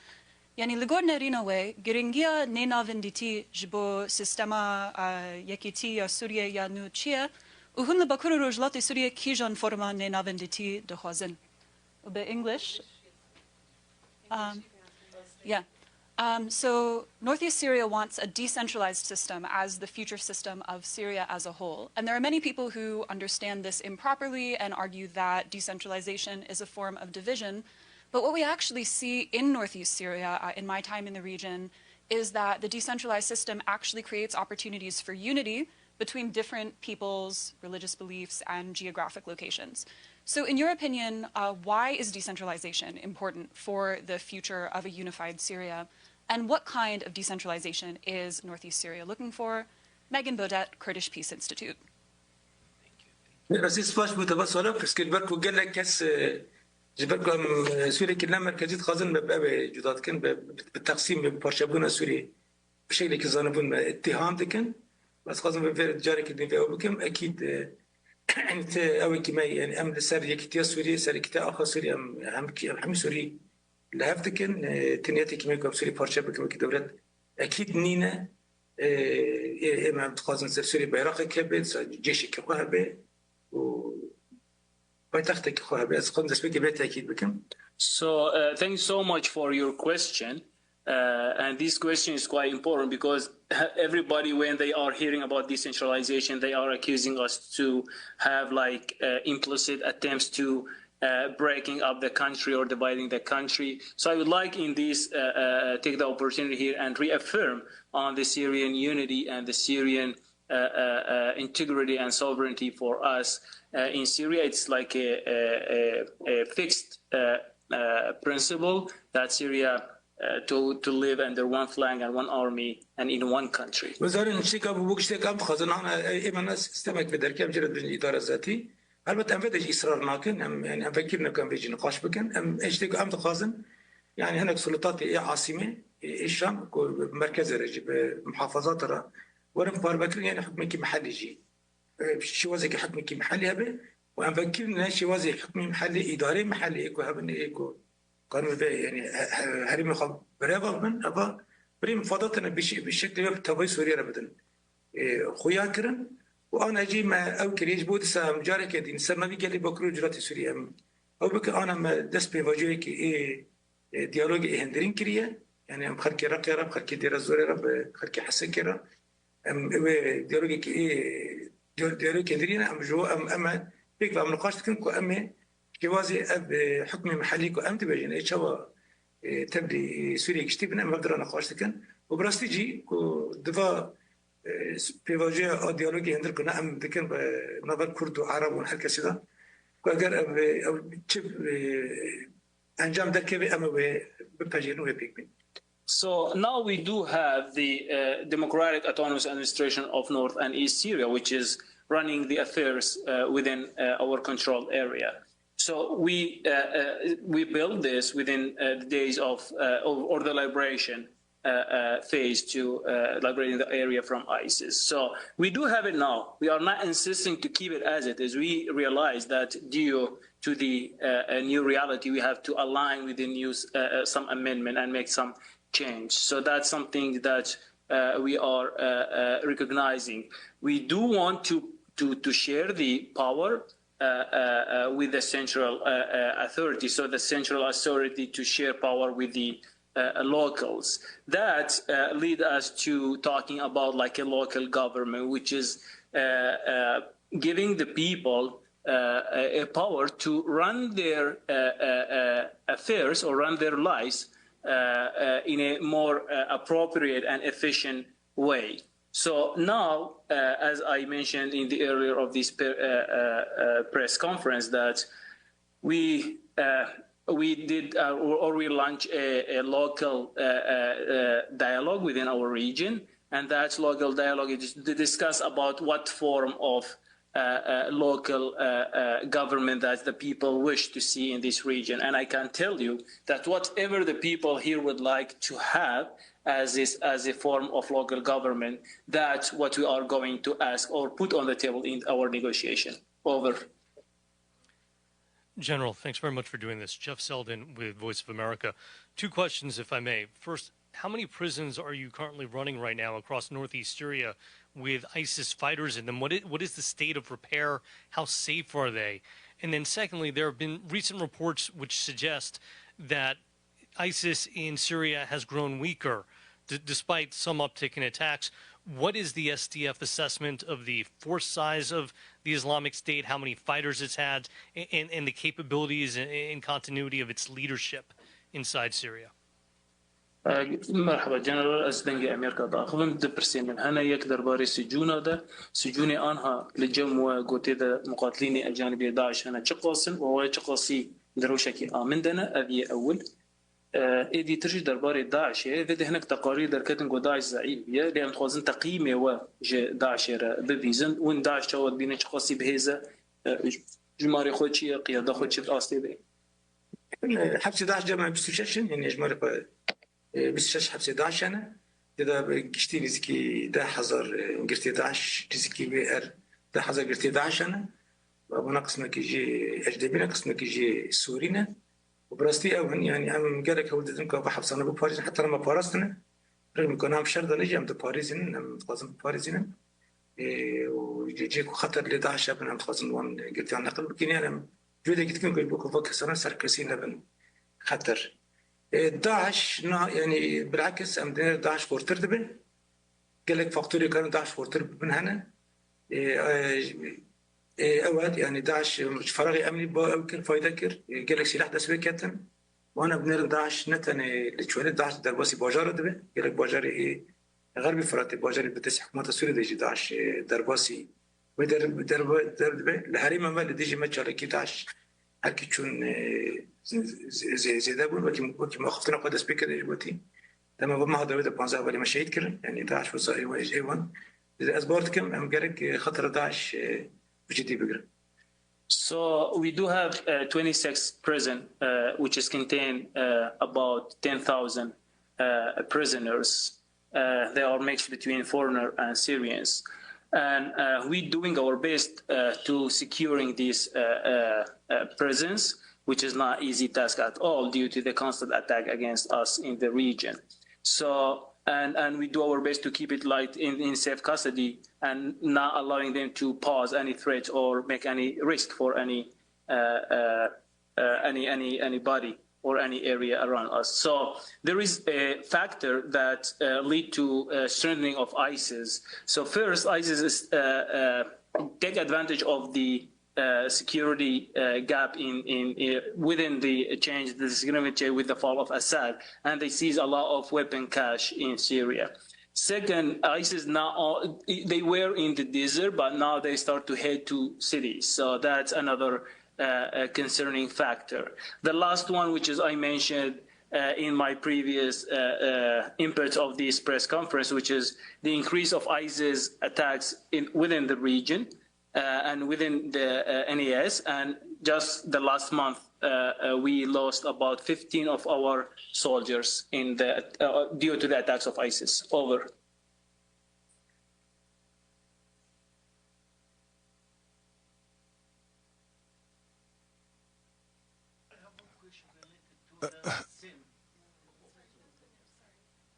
Yanî li gor nerîna we, giringiya nênavendîtî ji bo sîstema, e, yekîtî ya Sûriyê ya nû çi ye? Û hûn li Bakur û Rojhilatê Sûriyê kîjan forma nênavendîtî dixwazin? Bi English. Um, yeah. Um, so Northeast Syria wants a decentralized system as the future system of Syria as a whole. And there are many people who understand this improperly and argue that decentralization is a form of division. But what we actually see in Northeast Syria, uh, in my time in the region, is that the decentralized system actually creates opportunities for unity between different peoples, religious beliefs, and geographic locations. So, in your opinion, uh, why is decentralization important for the future of a unified Syria? And what kind of decentralization is Northeast Syria looking for? Megan Bodett, Kurdish Peace Institute. Rastî spas bo te va suala pirs kir, ber ku gelek kes, e, ji ber ku em, e, Sûriyekî ne merkezî dixwazin, me bi ev ê cuda dikin, bi, bi, bi teqsîm, bi parçebûna Sûriyê. Bi şeklekî zanibûn me îttiham dikin. Ez dixwazim vê, vê carekî din vê ew bikim. Ekîd, e, te ew ê kî me, yanî em li ser yekîtiya Sûriyê, ser yekîtiya axa Sûriyê, em hemkî, em hemî Sûrî li hev dikin. E, tenê yekî me ku em Sûrî parçe bikin wekî dewlet ekîd nîne. E, ê, ê me em dixwazin ser Sûrî beyraqek hebe, ser cêşekî xwe hebe û paytextekî xwe hebe. Ez dixwazim destpêkê vê tekîd bikim. So, uh, thank you so much for your question. Uh, and this question is quite important because everybody, when they are hearing about decentralization, they are accusing us to have, like, uh, implicit attempts to, uh, breaking up the country or dividing the country. So I would like in this, uh, uh, take the opportunity here and reaffirm on the Syrian unity and the Syrian, uh, uh, uh, integrity and sovereignty for us, uh, in Syria. It's like a, a, a, a fixed, uh, uh, principle that Syria, uh, to, to live under one flag and one army and in one country. Wê zarin tişteka bi bo tişteka em dixwazin, hana, e, ê me ne sistemek bi derkem jê re dibin îdara zatî. Helbet em vê de jî îsrar nakin, em, yanî em vekirine ku em vê jî niqaş bikin. Em, e, tiştê ku em dixwazin, Yani hinek sulûtatê ê asîmê, ê, ê Şam ku bi merkezê re jî, bi muhafazata re werin parvekirin, yani hukmekî mihellî jî, e, şêwazekî hukmekî mihellî hebe û em vekirine şêwazê hukmî mihellî, îdareyê mihellî ê ku hebin, ê ku karin vê, yani he-, he-, herêmê xwe bireva bin, eva birî mifadatine bi şe-, bi şeklê ve bi tevayê Sûriye re bidin. E, xuya kirin û ana jî me ew kiriye ji bo dîsa em careke dîn ser navî gelê Bakur û Rojhilatê Sûriye em ew bikin, ana me dest pêvajoyekê ê, e, diyalogê ê hundirîn kiriye. Yani em xelkê Reqê re, xelkê Dêra Zorê re, bi xelkê Hesekê re em wê diyalogekê ê, diya-, diyalogekê hundirîne em ji bo em, em e pêk ve em niqaş dikin ku em ê şêwazê ev, e, hukmê mihellî ku em dibêjin, ê çawa, e, tevlî, e, Sûriyê giştî bin, em ev dira niqaş dikin. Û bi rastî jî ku diva, e, pêvajoya a diyalogê hundir ku ne em dikin bi nava Kurd û Ereb û her kesî de, ku eger ev, ev çi, e, encam derkeve, em ê wê bipejêrin û wê pêk bîn. So now we do have the uh, Democratic Autonomous Administration of North and East Syria, which is running the affairs uh, within uh, our controlled area. So we uh, uh, we built this within uh, the days of uh, or, or the liberation uh, uh, phase to uh, liberating the area from ISIS. So we do have it now. We are not insisting to keep it as it is. We realize that due to the uh, uh, new reality, we have to align with the new uh, uh, some amendment and make some change. So that's something that uh, we are uh, uh, recognizing. We do want to to to share the power uh, uh, uh, with the central uh, uh, authority. So the central authority to share power with the uh, locals. That uh, lead us to talking about like a local government, which is uh, uh, giving the people uh, a, a power to run their uh, uh, uh, affairs or run their lives uh, uh, in a more uh, appropriate and efficient way. So now, uh, as I mentioned in the earlier of this per, uh, uh, uh, press conference, that we uh, we did uh, or, or we launched a, a local uh, uh, uh, dialogue within our region, and that local dialogue is to discuss about what form of uh, uh, local uh, uh, government that the people wish to see in this region. And I can tell you that whatever the people here would like to have as is as a form of local government, that's what we are going to ask or put on the table in our negotiation. Over. General, thanks very much for doing this. Jeff Zeldin with Voice of America. Two questions, if I may. First, how many prisons are you currently running right now across northeast Syria with ISIS fighters in them? What is, what is the state of repair? How safe are they? And then, secondly, there have been recent reports which suggest that ISIS in Syria has grown weaker, d- despite some uptick in attacks. What is the S D F assessment of the force size of the Islamic State, how many fighters it's had, and, and the capabilities and, and continuity of its leadership inside Syria? Merhaba, General, ez dengê Amerîka diaxivim. Du pirsên min hene, yek derbarê sicûna de. Sicûnê anha li cem we gotê de muqatilînê ecanibê DAIŞ hene çiqas in û wê çiqasî di rewşekî amin de ne, ev yê ewil. Êdî tir jî derbarê DAIŞê, vê de hinek teqarîr derketin ku DAIŞ zeîf bûye, lê em dixwazin teqîmê we ji DAIŞê re bibîzin. Hûn DAIŞ çawa dibînin, çiqasî bihêz e, jimarê xwe çi ye, qiyada xwe çi astê de ye? Hepsê DAIŞ cem bîst û şeş in, yanî jimarê xwe bîst û şeş hepsê DAIŞ hene. Tê de giştî nêzîkî deh hezar girtê DAIŞ, nêzîkî wê er deh hezar girtê DAIŞ hene. Wana qismekî jî Ecdebî ne, qismekî jî Sûrî ne. Û bi rastî ew in, yanî em gelek hewl didin ku ev hepsane biparêzin, heta me parastine. Rêk min ku em şer de ne jî em diparêzînin, em dixwazin biparêzînin. Ê, û cê, cê ku xeter lê DAIŞ hebin, em dixwazin wan girtiyan neqil bikin, yan em cûdekî dikin ku ji bo ku va kesana serkesî nebin xeter. Ê, DAIŞ, na, yanî bilakis em dinêr DAIŞ xurtir dibe. Gelek faktorê karin DAIŞ xurtir bibin hene. Ê, ê, ê, ew e, yanî DAIŞ ji feraxê emnî ba ew kir, fayde kir. Ê, gelek sîleh dest pê ketin. Wana binêrin DAIŞ ne tenê li çolê, DAIŞ derbasî bajara dibe. Gelek bajarê ê Xerbî Firatê, bajarê bi destê hikûmeta Sûriyê de jî DAIŞ, ê, derbasî wê der, der, der dibe. Li herêma me, li dijî me çalakî DAIŞ herkî çûn, ê, zê-, zê-, zêde bûn. Wekî, wekî me axiftina xwe dest pê kir, ê, gotî. Dema va meha dawê de panzdeh hevalê me şehîd kirin. Yanî DAIŞ wisa ê, ê, ê wan. Ez bar dikim, em gerek, ê, xetira DAIŞ, ê, bi cidî bigirin. So we do have uh, twenty-six prison, uh, which is contain uh, about ten thousand uh, prisoners. Uh, they are mixed between foreigner and Syrians. And uh, we doing our best uh, to securing these uh, uh, uh, prisons, which is not easy task at all due to the constant attack against us in the region. So, and, and we do our best to keep it like in, in safe custody and not allowing them to pose any threat or make any risk for any uh, uh, uh, any any anybody or any area around us. So there is a factor that uh, lead to uh, strengthening of ISIS. So first, ISIS is, uh, uh, take advantage of the uh, security uh, gap in, in, in within the change, the security with the fall of Assad, and they seize a lot of weapon cache in Syria. Second, ISIS now, they were in the desert, but now they start to head to cities. So that's another uh, uh, concerning factor. The last one, which is I mentioned uh, in my previous uh, uh, input of this press conference, which is the increase of ISIS attacks in, within the region uh, and within the uh, NAS. And just the last month, uh, uh, we lost about fifteen of our soldiers in the uh, due to the attacks of ISIS. Over.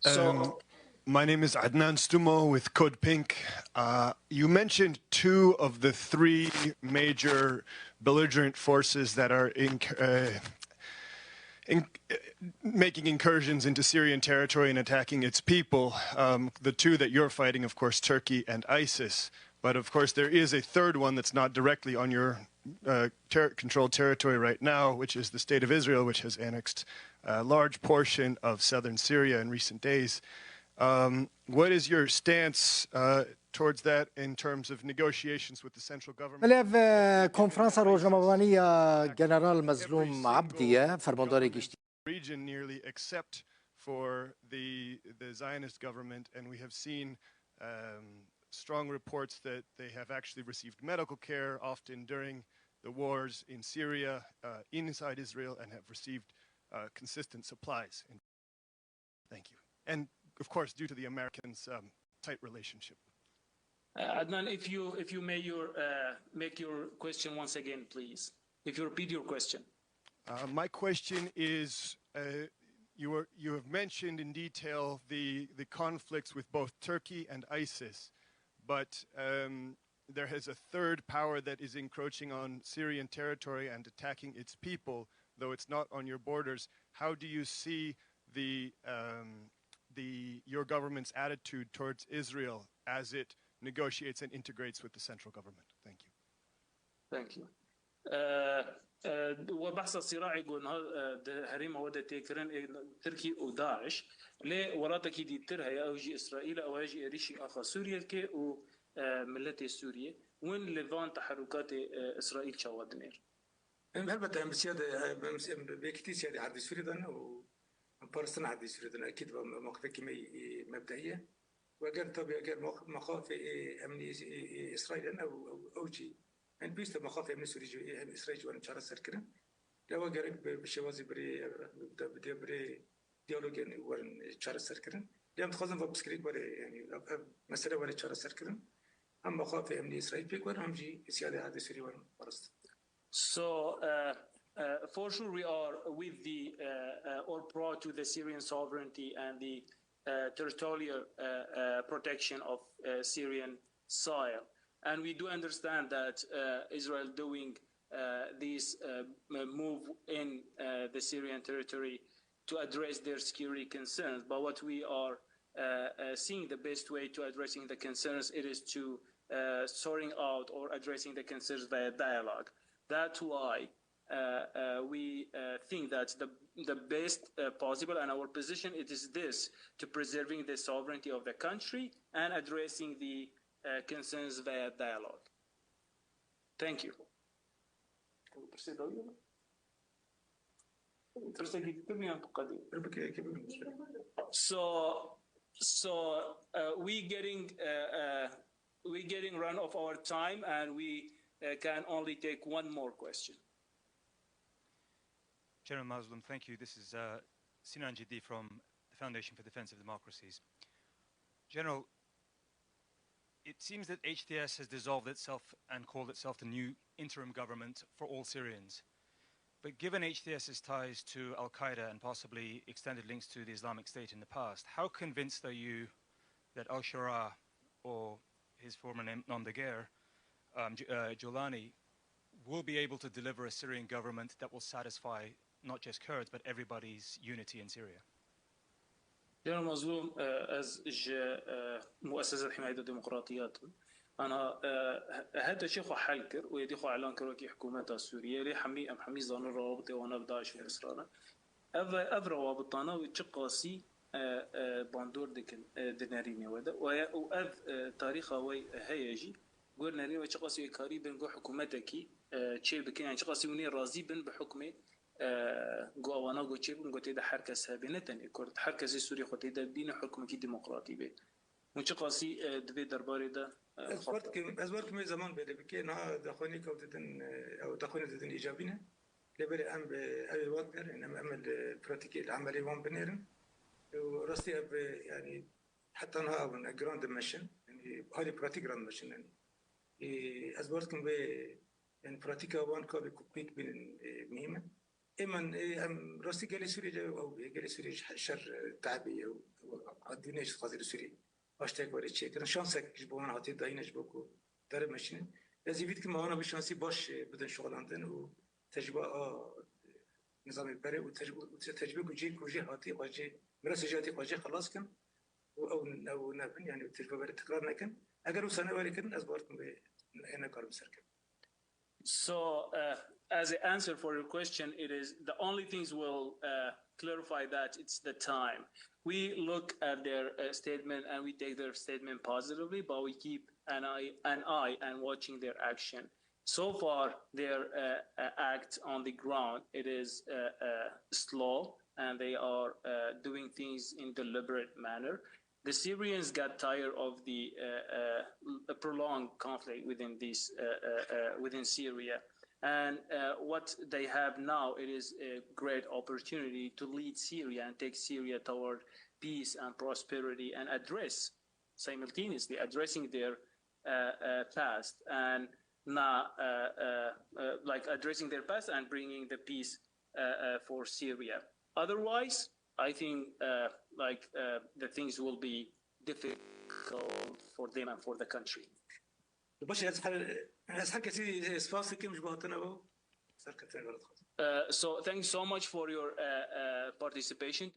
So, um, my name is Adnan Stumo with Code Pink. Uh, you mentioned two of the three major belligerent forces that are in, uh, in, making incursions into Syrian territory and attacking its people. Um, the two that you're fighting, of course, Turkey and ISIS. But of course, there is a third one that's not directly on your uh, ter controlled territory right now, which is the state of Israel, which has annexed a large portion of southern Syria in recent days. Um, what is your stance uh, towards that in terms of negotiations with the central government? Li ev konferansa rojnamevanî ya General Mezlûm Abdî ye, fermandarê giştî. Region nearly except for the the Zionist government, and we have seen um, strong reports that they have actually received medical care, often during the wars in Syria, uh, inside Israel, and have received uh, consistent supplies. In- Thank you. And of course, due to the Americans' um, tight relationship. Uh, Adnan, if you if you may your uh, make your question once again, please. If you repeat your question. Uh, my question is, uh, you were you have mentioned in detail the the conflicts with both Turkey and ISIS, but um, there is a third power that is encroaching on Syrian territory and attacking its people, though it's not on your borders. How do you see the um, the your government's attitude towards Israel as it negotiates and integrates with the central government? Thank you. Thank you. We behsa sîraê ku niha di herêma we de tê kirin ê Tirkî û DAIŞ, lê welatekî dîtir heye, ew jî Îsraîl e, ew heye jî êrîşî axa Sûriyê dike û miletê Sûriyê. Hûn li van teherûkatê Îsraîl çawa dinêrin? Em helbet em bi siya de em bi yekîtî siya de erdê Sûriyê de ne û em parastina erdê Sûriyê de ne. Ekîd mewqifekî me mebdeyî ye. Û eger tabî eger mexafê ê emnî ê Îsraîlê ne û ew jî en pêwîst e mexafê emnî Sûrî jî ê Îsraîl jî werin çareserkirin. Lê ew gerek bi şêwazî birê bi diya birê diyalogê werin çareserkirin. Lê em dixwazin va piskirêk were, yanî ev mesele were çareserkirin. Hem mexafê emnî Îsraîl pêk werin, hem jî siyadê erdê Sûrî werin parastin. So, uh, uh, for sure, we are with the uh, uh, or pro to the Syrian sovereignty and the uh, territorial uh, uh, protection of uh, Syrian soil. And we do understand that uh, Israel doing uh, this uh, move in uh, the Syrian territory to address their security concerns. But what we are uh, uh, seeing the best way to addressing the concerns, it is to uh, sorting out or addressing the concerns via dialogue. That's why uh, uh, we uh, think that the, the best uh, possible and our position it is this, to preserving the sovereignty of the country and addressing the uh, concerns via dialogue. Thank you. So, so uh, we getting uh, uh, we getting run of our time, and we uh, can only take one more question. General Mazlum, thank you. This is uh, Sinan Jiddi from the Foundation for Defense of Democracies. General, it seems that H T S has dissolved itself and called itself the new interim government for all Syrians. But given H T S's ties to Al Qaeda and possibly extended links to the Islamic State in the past, how convinced are you that Al Sharaa or his former name, nom de guerre, um, uh, Jolani, will be able to deliver a Syrian government that will satisfy not just Kurds, but everybody's unity in Syria? General Mazlum, ez ji Muesseseta Himayeta Demokratiyat im. Ana heta çê xwe hel kir û êdî xwe elan kir wekî hikûmeta Sûriyê. Lê hemî em hemî zanin rawabitê wana bi DAIŞ û Îsraîl e. Ev, ev rawabitana wê çiqasî bandor dikin di nerînê we de. Û ev tarîxa we heye jî. Gor nerînê we çiqasî wê karî bin ku hikûmetekî çê bikin, yani çiqasî hûn ê razî bin bi hikmê ku ewana ku çêbûn ku tê de her kes hebe, ne tenê Kurd, her kesê Sûrî xwe tê de bîne hukmekî demokratî bê. Hûn çiqasî di vê derbarê de Ez bar dikim, ez bar dikim wê zeman bêle bike. Niha daxuyaniyek ew didin, ew daxuyaniyek didin îcabî ne. Lê belê em bi ew ê wan binêrin, em, em li pratîkê, li emelê wan binêrin. Û rastî ev, yani heta niha ew in, giran dimeşin. Yani harî pratîk giran dimeşin. Yani ez bar dikim wê, yani pratîka wan ka bi kûkîk bînin, e, muhîm e. Ê min, ê, em rastî gelê Sûriyê de ew bê, gelê Sûriyê ji şer, e, te'bê ye û, û dînê ji xwezî li Sûriyê paştek were çêkirin. Şansek ji bo wan hatiye dayîne ji bo ku derimeşînin. Ez êvî dikim wana bi şansî baş, e, bidin şixulandin û tecrûba a, e, nizamê berê û tecrû-, û tecrûbê ku cê, ku jê hatî xwe jê, mirasê jê hatî xwe jê xelas kin û ew, ew nebin, yani tecrûbe berê tekrar nekin. Eger wisa newere kirin, ez bawer dikim wê ê nekarin ser kevin. So, uh, as an answer for your question, it is the only things will, uh, clarify that it's the time. We look at their, uh, statement and we take their statement positively, but we keep an eye, an eye and watching their action. So far, their, uh, uh, act on the ground, it is, uh, uh, slow, and they are, uh, doing things in deliberate manner. The Syrians got tired of the, uh, uh, prolonged conflict within this, uh, uh, uh, within Syria. And, uh, what they have now, it is a great opportunity to lead Syria and take Syria toward peace and prosperity and address, simultaneously addressing their, uh, uh, past and not, uh, uh, uh, like, addressing their past and bringing the peace, uh, uh, for Syria. Otherwise, I think, uh, like, uh, the things will be difficult for them and for the country. Baş, ez her, ez her kesî spas dikim ji bo hatina we. Serkeftin, we re dixwazim. Uh, so thank you so much for your, uh, uh, participation.